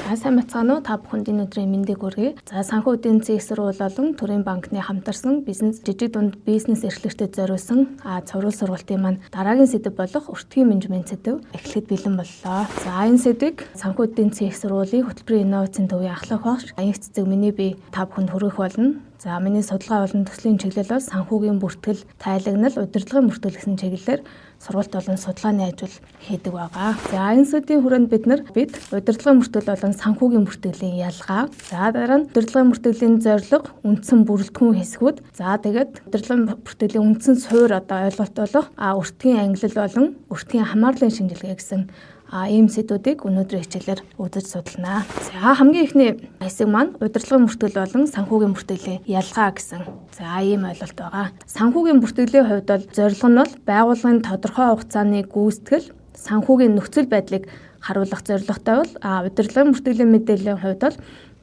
За, сайн байцгаана уу? Та бүхэнд энэ өдрийн мэндийг хүргэе. За, санхүү эдийн засгийн их сургууль болон Төрийн банкны хамтарсан бизнес, жижиг дунд бизнес эрхлэгчдэд зориулсан цуврал сургалтын маань дараагийн сэдэв болох өртгийн менежмент сэдэв эхлэхэд бэлэн боллоо. За, энэ сэдвийг санхүү эдийн засгийн их сургуулийн хөтөлбөрийн инновацийн төвийн ахлах багш Аян цэцэг миний би та бүхэнд хүргэх болно. За, миний судалгаа болон төслийн чиглэл бол санхүүгийн бүртгэл, тайлагнал, удирдлагын бүртгэл гэсэн чиглэлээр сургалт болон судалгааны ажил хийдэг байгаа. За, энэ сэдвийн хүрээнд бид удирдлагын бүртгэл болон санхүүгийн бүртгэлийн ялгаа, за, дараа нь удирдлагын бүртгэлийн зорилго, үндсэн бүрэлдэхүүн хэсгүүд, за, тэгээд удирдлагын бүртгэлийн үндсэн суурь одоо ойлголт болох өртгийн ангилал болон өртгийн хамаарлын шинжилгээ гэсэн ийм сэдвүүдийг өнөөдрийн хичээлээр үзэж судалнаа. За, хамгийн эхний хэсэг маань удирдлагын бүртгэл болон санхүүгийн бүртгэлийн ялгаа гэсэн. За, ийм ойлголт байгаа. Санхүүгийн бүртгэлийн хувьд бол зорилго нь бол байгууллагын тодорхой хугацааны гүйцэтгэл, санхүүгийн нөхцөл байдлыг харуулах зорилготой бол удирдлагын бүртгэлийн мэдээллийн хувьд бол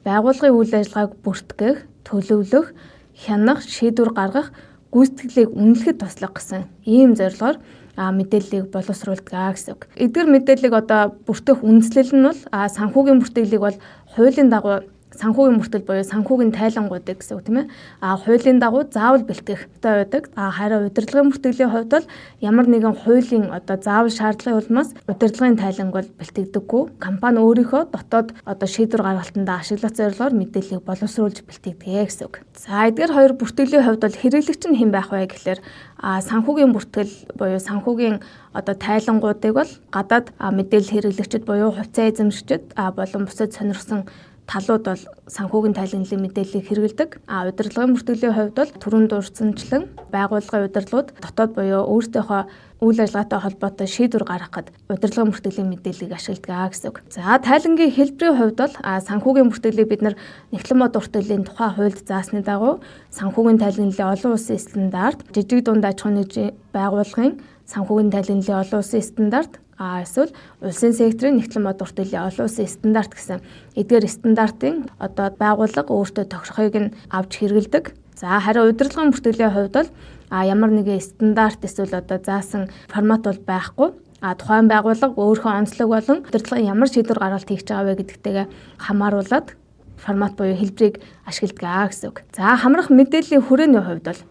байгууллагын үйл ажиллагааг бүртгэх, төлөвлөх, хянах, шийдвэр гаргах, гүйцэтгэлийг үнэлэхэд туслах гэсэн ийм зорилгоор мэдээллийг боловсруулдаг гэсэн үг. Эдгээр мэдээллийг одоо бүртгэх үндслэл нь бол санхүүгийн бүртгэлийг бол хуулийн дагуу санхүүгийн бүртгэл буюу санхүүгийн тайлангуудыг гэсэн үг, тийм ээ. Хуулийн дагуу заавал бэлтгэх ёстой байдаг. Харин удирдлагын бүртгэлийн хувьд бол ямар нэгэн хуулийн одоо заавал шаардлагын улмаас удирдлагын тайланг бол бэлтгэдэггүй. Компани өөрийнхөө дотоод одоо шийдвэр гаргалтанд ашиглах зорилгоор мэдээллийг боловсруулж бэлтгэдэг гэсэн үг. За, эдгээр хоёр бүртгэлийн хувьд бол хэрэглэгч нь хэн байх вэ гэхлээр санхүүгийн бүртгэл буюу санхүүгийн одоо тайлангуудыг бол гадаад мэдээлэл хэрэглэгчид буюу хувьцаа эзэмшигчид болон бусад сонирхсан талууд бол санхүүгийн тайланглалын мэдээллийг хэрэглэдэг. Удирдлагын бүртгэлийн хувьд бол түрүүнд дурдсанчлан байгууллагын удирдлагууд дотоод буюу өөрсдийнхөө үйл ажиллагаатай холбоотой шийдвэр гаргах гээд удирдлагын бүртгэлийн мэдээллийг ашигладаг гэсэн үг. За, тайлангийн хэлбэрийн хувьд бол санхүүгийн бүртгэлийг бид нар Нягтлан мод бүртгэлийн тухай хуульд заасны дагуу санхүүгийн тайланглалын олон улсын стандарт, жижиг дунд аж ахуйн нэгжийн байгууллагын санхүүгийн тайланглалын олон улсын стандарт, эсвэл улсын секторын нягтлан мод бүртгэлийн олон улсын стандарт гэсэн эдгээр стандартын одоо байгууллага өөртөө тохирохыг нь авч хэрэглэдэг. За, харин удирдлагын бүртгэлийн хувьд бол ямар нэгэн стандарт эсвэл одоо заасан формат бол байхгүй. Тухайн байгууллага өөрийнхөө онцлог болон удирдлагын ямар шийдвэр гаргалт хийж байгаа вэ гэдэгтэйгээ хамааруулаад формат буюу хэлбэрийг ашигладаг гэсэн үг. За, хамрах мэдээллийн хүрээний хувьд бол,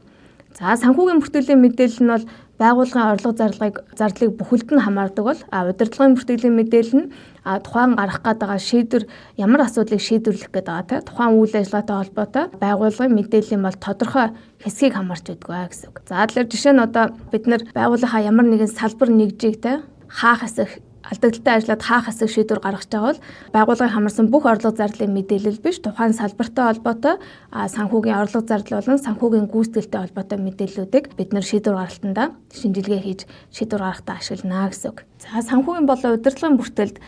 за, санхүүгийн бүртгэлийн мэдээлэл нь бол байгууллагын орлого зардлыг бүхэлд нь хамаардаг бол удирдлагын бүртгэлийн мэдээлэл нь тухайн гаргах гээд байгаа шийдвэр, ямар асуудлыг шийдвэрлэх гээд байгаа те тухайн үйл ажиллагаатай холбоотой байгууллагын мэдээллийн бол тодорхой хэсгийг хамаарч байдаг гэсэн үг. За, тэгэхээр жишээ нь одоо бид нар байгууллагынхаа ямар нэгэн салбар нэгжийг те хаах хэсэг алдагдaltaй ажиллаад хаах хэсэг шийдвэр гаргаж байгаа бол байгууллагын хамарсан бүх орлого зардлын мэдээлэл биш, тухайн салбартай холбоотой санхүүгийн орлого зардал болон санхүүгийн гүйцэтгэлтэй холбоотой мэдээллүүдийг бид нар шийдвэр гаргалтандаа шинжилгээ хийж шийдвэр гаргахтаа ашиглана гэсэн үг. За, санхүүгийн болон удирдлагын бүртгэлд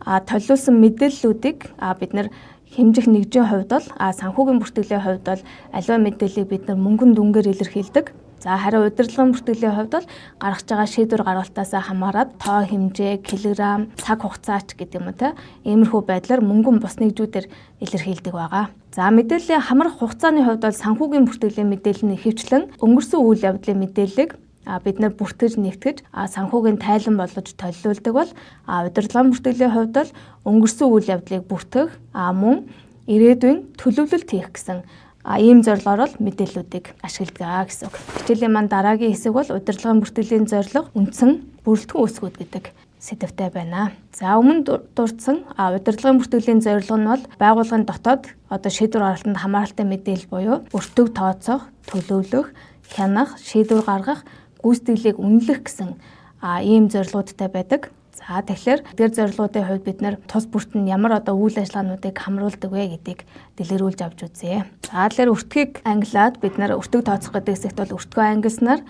толиулсан мэдээллүүдийг бид нар хэмжих нэгжийн хувьд бол санхүүгийн бүртгэлийн хувьд бол аливаа мэдээллийг бид нар мөнгөн дүнгээр илэрхийлдэг. За, харин удирдлагын бүртгэлийн хувьд бол гаргаж байгаа шийдвэр гаргалтаас хамаарат тоо хэмжээ, килограмм, цаг хугацаач гэдэг юм уу те иймэрхүү байдлаар мөнгөн бус нэгжүүдээр илэрхийлдэг байгаа. За, мэдээллийн хамрах хугацааны хувьд бол санхүүгийн бүртгэлийн мэдээлэл нь ихэвчлэн өнгөрсөн үйл явдлын мэдээллийг бид нар бүртгэж нэгтгэж санхүүгийн тайлан болгож толиулдаг бол удирдлагын бүртгэлийн хувьд бол өнгөрсөн үйл явдлыг бүртгэх, мөн ирээдүйн төлөвлөлт хийх гэсэн ийм зорилгоор л мэдээллүүдийг ашигладаг гэсэн үг. Хичээлийн маань дараагийн хэсэг бол удирдлагын бүртгэлийн зорилго, үндсэн бүрэлдэхүүн үүсгүүд гэдэг сэдэвтэй байна. За, өмнө дурдсан удирдлагын бүртгэлийн зорилго нь бол байгууллагын дотоод одоо шийдвэр гаргалтанд хамааралтай мэдээлэл буюу өртөг тооцоох, төлөвлөх, хянах, шийдвэр гаргах, гүйцэтгэлийг үнэлэх гэсэн ийм зорилгоудтай байдаг. За, тэгэхээр эдгээр зорилгоудын хувьд бид нар тус бүрт нь ямар одоо үйл ажиллагаануудыг хамруулдаг вэ гэдгийг дэлгэрүүлж авч үзье. За, тэгэхээр өртгийг ангилаад бид нар өртөг тооцох гэдэг хэсэгт бол өртгөө ангилснаар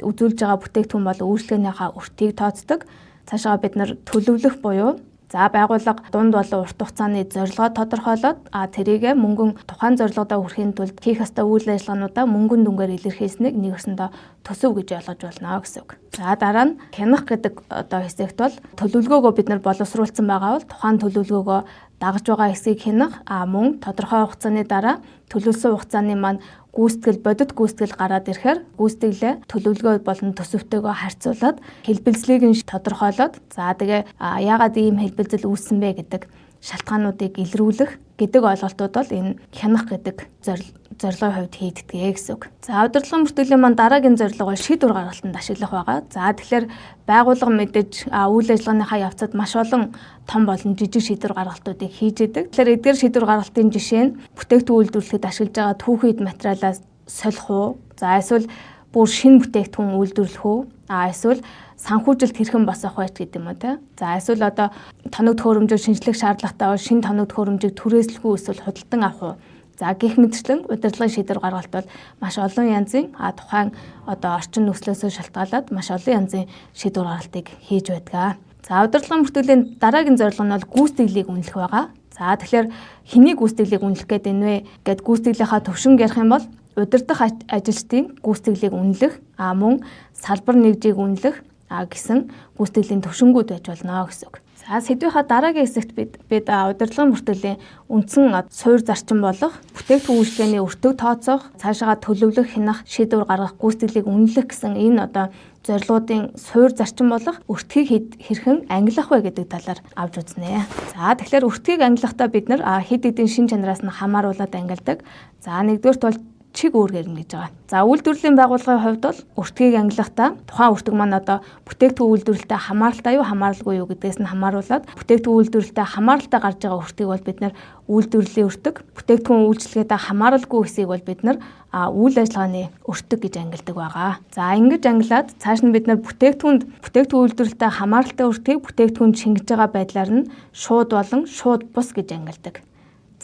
үзүүлж байгаа бүтээгдэхүүн бол үйлчлэгээнийхээ өртгийг тооцдог. Цаашаа бид нар төлөвлөх буюу, за, байгууллага дунд болон урт хугацааны зорилгоо тодорхойлоод тэрийгэ мөнгөн тухайн зорилгодоо хүрэхийн тулд хийх ёстой үйл ажиллагаануудаа мөнгөн дүнгээр илэрхийлснийг нэг ёсондоо төсөв гэж ойлгож байна гэсэн үг. За, дараа нь хянах гэдэг одоо хэсэгт бол төлөвлөгөөгөө бид нар боловсруулсан байгаа бол тухайн төлөвлөгөөгөө дагаж байгаа хэсгийг хянах, мөн тодорхой хугацааны дараа төлөвлөсөн хугацааны маань гүйцэтгэл, бодит гүйцэтгэл гараад ирэхээр гүйцэтгэлээ төлөвлөгөө болон төсөвтэйгөө харьцуулаад хэлбэлзлийг нь тодорхойлоод, за, тэгээ яагаад ийм хэлбэлзэл үүссэн бэ гэдэг шалтгаануудыг илрүүлэх гэдэг ойлголтууд бол энэ хянах гэдэг зорилгын хувьд хийгддэг гэсэн үг. За, удирдлагын бүртгэлийн маань дараагийн зорилго бол шийдвэр гаргалтанд ашиглах байгаа. За, тэгэхээр байгууллага мэдээж үйл ажиллагааныхаа явцад маш олон том болон жижиг шийдвэр гаргалтуудыг хийж идэг. Тэгэхээр эдгээр шийдвэр гаргалтын жишээ нь бүтээгдэхүүн үйлдвэрлэхэд ашиглаж байгаа түүхий эд материалаас солих уу? За, эсвэл бүр шинэ бүтээгдэхүүн үйлдвэрлэх үү? Эсвэл санхүүжилт хэрхэн босгох вэ гэдэг юм уу те. За, эсвэл одоо тоног төхөөрөмжөөр шинжлэх шаардлагатай бол шинэ тоног төхөөрөмжийг түрээслэх үү, эсвэл худалдан авах уу? За, гэх мэтчлэн удирдлагын шийдвэр гаргалт бол маш олон янзын тухайн одоо орчин нөхцлөөсөө шалтгаалаад маш олон янзын шийдвэр гаргалтыг хийж байдаг. За, удирдлагын бүртгэлийн дараагийн зорилго нь бол гүйцэтгэлийг үнэлэх байгаа. За, тэгэхээр хэний гүйцэтгэлийг үнэлэх гээд байна вэ гэд гүйцэтгэлийнхаа төвшинг ярих юм бол удирдах ажилчдын гүйцэтгэлийг үнэлэх, мөн салбар нэгжийг үнэлэх гэсэн гүйцэтгэлийн төвшингүүд байж болно гэсэн үг. За, сэдвийнхаа дараагийн хэсэгт бид удирдлагын бүртгэлийн үндсэн суурь зарчим болох бүтээгдэхүүн үйлчилгээний өртөг тооцоох, цаашаагаа төлөвлөх, хянах, шийдвэр гаргах, гүйцэтгэлийг үнэлэх гэсэн энэ одоо зорилгоодын суурь зарчим болох өртгийг хэрхэн ангилах вэ гэдэг талаар авч үзнэ. За, тэгэхээр өртгийг ангилахдаа бид нар хэд хэдэн шин чанараас нь хамааруулаад ангилдаг. За, нэгдүгээрт бол чиг үүргээр нь гэж байгаа. За, үйлдвэрлэлийн байгууллагын хувьд бол өртгийг ангилахдаа тухайн өртөг маань одоо бүтээгдэхүүн үйлдвэрлэлтэй хамааралтай юу, хамааралгүй юу гэдгээс нь хамааруулаад бүтээгдэхүүн үйлдвэрлэлтэй хамааралтай гарч байгаа өртгийг бол бид нар үйлдвэрлэлийн өртөг, бүтээгдэхүүн үйлчилгээтэй хамааралгүй хэсгийг бол бид нар үйл ажиллагааны өртөг гэж ангилдаг байгаа. За, ингэж ангилаад цааш нь бид нар бүтээгдэхүүн үйлдвэрлэлтэй хамааралтай өртгийг бүтээгдэхүүнд шингэж байгаа байдлаар нь шууд болон шууд бус гэж ангилдаг.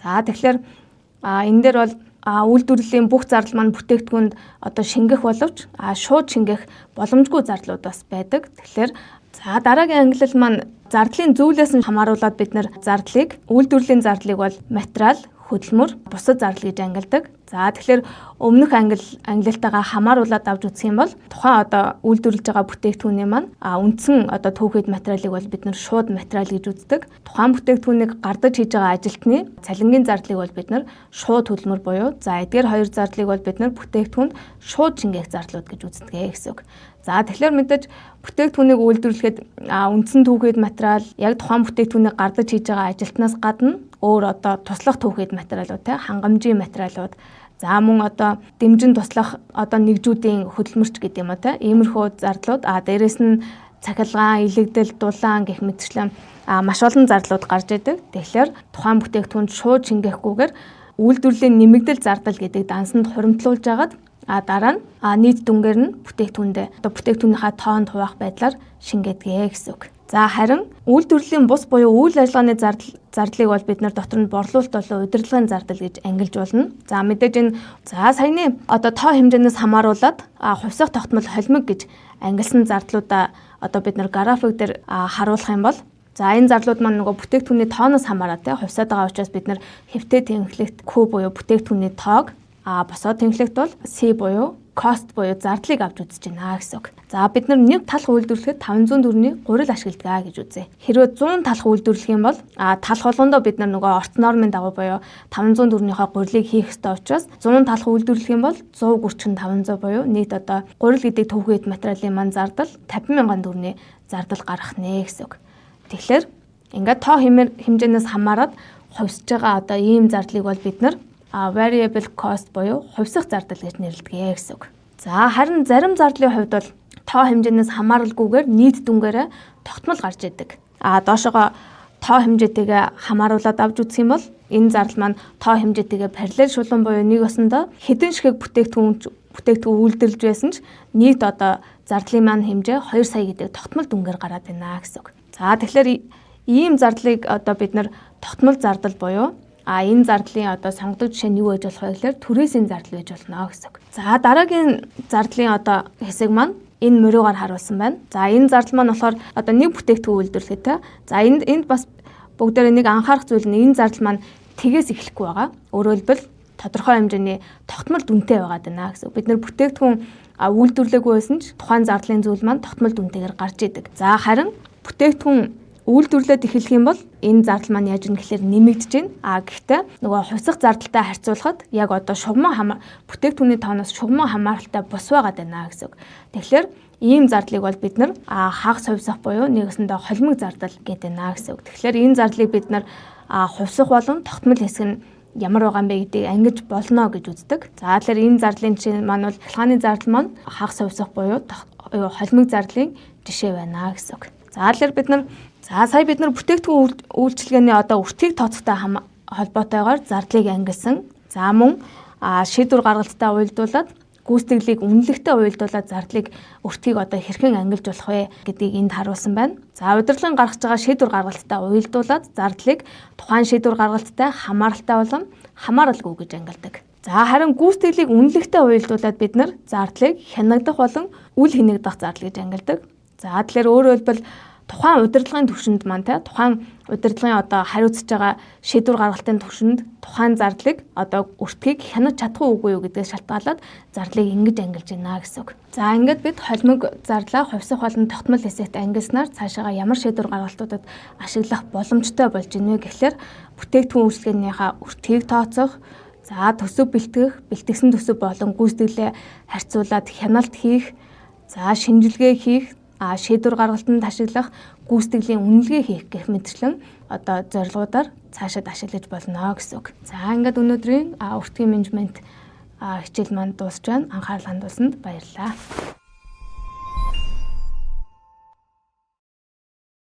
За, тэгэхээр энэ дээр бол үйлдвэрлэлийн бүх зардал маань бүтээгдэхүүнд одоо шингэх боловч шууд шингэх боломжгүй зардлууд бас байдаг. Тэгэхээр за, дараагийн ангилал маань зардлын зүйлээс нь хамааруулаад бид нар зардлыг, үйлдвэрлэлийн зардлыг бол материал, хөдөлмөр, бусад зардал гэж ангилдаг. За, тэгэхээр өмнөх ангилалтайгаа хамааруулаад авч үзэх юм бол тухайн одоо үйлдвэрлэж байгаа бүтээгдэхүүний маань үндсэн одоо түүхий эд материалыг бол бид нар шууд материал гэж үздэг. Тухайн бүтээгдэхүүнийг гардаж хийж байгаа ажилтны цалингийн зардлыг бол бид нар шууд хөдөлмөр буюу за эдгээр хоёр зардлыг бол бид нар бүтээгдэхүүнд шууд шингээх зардлууд гэж үздэг гэсэн үг. За, тэгэхээр мэдээж бүтээгдэхүүнийг үйлдвэрлэхэд үндсэн түүхий эд материал, яг тухайн бүтээгдэхүүнийг гардаж хийж байгаа ажилтнаас гадна өөр одоо туслах түүхий эд материалууд те, хангамжийн материалууд, за мөн одоо дэмжин туслах одоо нэгжүүдийн хөдөлмөрч гэдэг юм уу те, иймэрхүү зардлууд, дээрэс нь цахилгаан, илэгдэл, дулаан гэх мэтчлэн маш олон зардлууд гарч идэг. Тэгэхээр тухайн бүтээгдэхүүнд шууд шингээхгүйгээр үйлдвэрлэлийн нэмэгдэл зардал гэдэг дансанд хуримтлуулж агаад дараа нь нийт дүнгээр нь бүтээгдэхүүндээ одоо бүтээгдэхүүнийхаа тоонд хуваах байдлаар шингээдэг гэсэн үг. За, харин үйлдвэрлэлийн бус буюу үйл ажиллагааны зардлыг бол бид нар дотор нь борлуулалт болон удирдлагын зардал гэж ангилж болно. За, мэдээж энэ за саяны одоо тоо хэмжээнээс хамааруулаад хувьсах тогтмол холимог гэж ангилсан зардлуудаа одоо бид нар график дээр харуулах юм бол за, энэ зардлууд маань нөгөө бүтээгдэхүүний тооноос хамаарат те хувьсаад байгаа учраас бид нар хэвтэй тэнхлэгт Q буюу бүтээгдэхүүний тоог, босоо тэнхлэгт бол C буюу cost буюу зардлыг авч үзэж байна гэсэн үг. За, бид нар нэг талх үйлдвэрлэхэд 500 төгрөгийн гурил ашигладаг гэж үзье. Хэрвээ 100 талх үйлдвэрлэх юм бол талх болгондоо бид нар нөгөө орц нормын дагуу буюу 500 төгрөгийнхөө гурилыг хийх ёстой учраас 100 талх үйлдвэрлэх юм бол 100 гүрчин 500 буюу нийт одоо гурил гэдэг түүхий эд материалын маань зардал 50 мянган төгрөгийн зардал гарах нэ гэсэн үг. Тэгэхээр ингээд тоо хэмжээнээс хамаарат хувьсж байгаа одоо ийм зардлыг бол бид нар variable cost буюу хувьсах зардал гэж нэрлэдэг гэсэн үг. За, харин зарим зардлын хувьд бол тоо хэмжээнээс хамааралгүйгээр нийт дүнгээрээ тогтмол гарч идэг. Доошогоо тоо хэмжээтэйгээ хамааруулаад авч үзэх юм бол энэ зардал маань тоо хэмжээтэйгээ параллел шулуун буюу нэг осондоо хэдэн ширхэг бүтээгдэхүүн үйлдвэрлэж байсан ч нийт одоо зардлын маань хэмжээ 2 сая гэдэг тогтмол дүнгээр гараад байна гэсэн үг. За, тэгэхээр ийм зардлыг одоо бид нар тогтмол зардал буюу энэ зардлын одоо сонгодог жишээ нь юу байж болох вэ гэхээр түрээсийн зардал байж болно гэсэн үг. За, дараагийн зардлын одоо хэсэг маань энэ морьгоор харуулсан байна. За, энэ зардал маань болохоор одоо нэг бүтээгдэхүүн үйлдвэрлэхэд те. За, энд бас бүгдээрээ нэг анхаарах зүйл нь энэ зардал маань тэгээс эхлэхгүй байгаа. Өөрөөр хэлбэл тодорхой хэмжээний тогтмол дүнтэй байгаад байна гэсэн. Бид нар бүтээгдэхүүн үйлдвэрлээгүй байсан ч тухайн зардлын зүйл маань тогтмол дүнтэйгээр гарч идэг. За, харин бүтээгдэхүүн үйлдвэрлээд эхлэх юм бол энэ зардал маань яаж юм гэхээр нэмэгдэж байна. Гэхдээ нөгөө хувьсах зардалтай харьцуулахад яг одоо шугаман бүтээгдэхүүний тооноос шугаман хамааралтай бус байгаад байна гэсэн үг. Тэгэхээр Ийм зардлыг бол бид нар хагас хувьсах буюу нэгэсэндээ холимог зардал гэдэг байна гэсэн үг. Тэгэхээр энэ зардлыг бид нар хувьсах болон тогтмол хэсэг нь ямар байгаа юм бэ гэдгийг ангиж болно гэж үздэг. За, тэгэхээр энэ зардлын жишээ маань бол цахилгааны зардал маань хагас хувьсах буюу холимог зардлын жишээ байна гэсэн үг. За, тэгэхээр бид нар, за, сая бид нар бүтээгдэхүүн үйлчилгээний одоо өртгийг тооцохтой холбоотойгоор зардлыг ангилсан. За, мөн шийдвэр гаргалттай уялдуулаад, гүйцэтгэлийг үнэлэхтэй уялдуулаад зардлыг, өртгийг одоо хэрхэн ангилж болох вэ гэдгийг энд харуулсан байна. За, удирдлагын гаргаж байгаа шийдвэр гаргалттай уялдуулаад зардлыг тухайн шийдвэр гаргалттай хамааралтай болон хамааралгүй гэж ангилдаг. За, харин гүйцэтгэлийг үнэлэхтэй уялдуулаад бид нар зардлыг хянагдах болон үл хянагдах зардал гэж ангилдаг. За, тэгэхээр өөрөөр хэлбэл тухайн удирдлагын түвшинд маань, те, тухайн удирдлагын одоо хариуцж байгаа шийдвэр гаргалтын түвшинд тухайн зардлыг, одоо өртгийг хянаж чадах уу, үгүй юу гэдгээс шалтгаалаад зардлыг ингэж ангилж байна гэсэн үг. За, ингээд бид холимог зардлаа хувьсах болон тогтмол хэсэгт ангилснаар цаашаага ямар шийдвэр гаргалтуудад ашиглах боломжтой болж байна вэ гэхлээр бүтээгдэхүүн үйлчилгээнийхээ өртгийг тооцох, за, төсөв бэлтгэх, бэлтгэсэн төсөв болон гүйцэтгэлээ харьцуулаад хяналт хийх, за, шинжилгээ хийх, шийдвэр гаргалтанд ашиглах, гүйцэтгэлийн үнэлгээ хийх гэх мэтчлэн одоо зорилгоудаар цаашаад ашиглаж болно гэсэн үг. За, ингээд өнөөдрийн өртгийн менежмент хичээл маань дуусч байна. Анхаарал хандуулсанд баярлалаа.